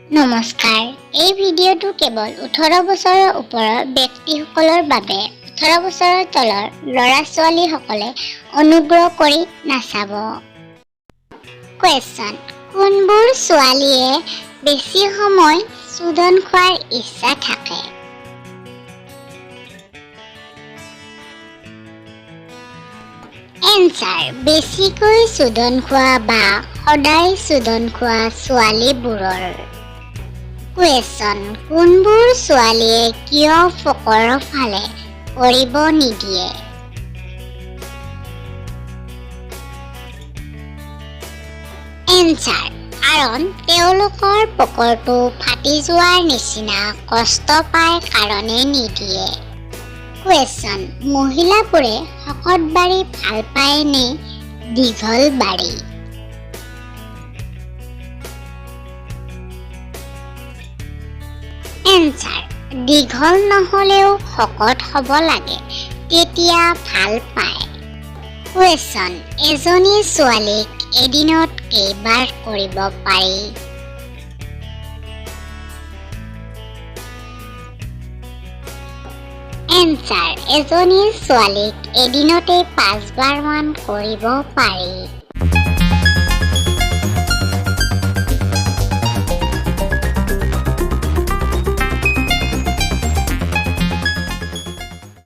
নমস্কাৰ, এই ভিডিঅ'টো কেৱল 18 বছৰৰ ওপৰৰ ব্যক্তিসকলৰ বাবে। 18 বছৰৰ তলৰ ল'ৰা ছোৱালীসকলে অনুগ্ৰহ কৰি নাচাব। কুৱেশ্যন, কোনবোৰ ছোৱালীয়ে বেছি সময় চোদন খোৱাৰ ইচ্ছা থাকে? এনচাৰ, বেছিকৈ চোদন খোৱা বা সদায় চোদন খোৱা ছোৱালীবোৰৰ। কুৱেশ্যন, কোনবোৰ ছোৱালীয়ে কিয় পকৰৰ ফালে কৰিব নিদিয়ে? এনচাৰ, কাৰণ তেওঁলোকৰ পকৰটো ফাটি যোৱাৰ নিচিনা কষ্ট পায় কাৰণে নিদিয়ে। কুৱেশ্যন, মহিলাবোৰে শকত বাৰী ভাল পায় নে দীঘল বাৰী? এনচাৰ, দীঘল নহ'লেও শকত হ'ব লাগে, তেতিয়া ভাল পায়। কুৱেশ্যন, এজনী ছোৱালীক এদিনত কেইবাৰ কৰিব পাৰি? এনচাৰ, এজনী ছোৱালীক এদিনতে পাঁচবাৰমান কৰিব পাৰি।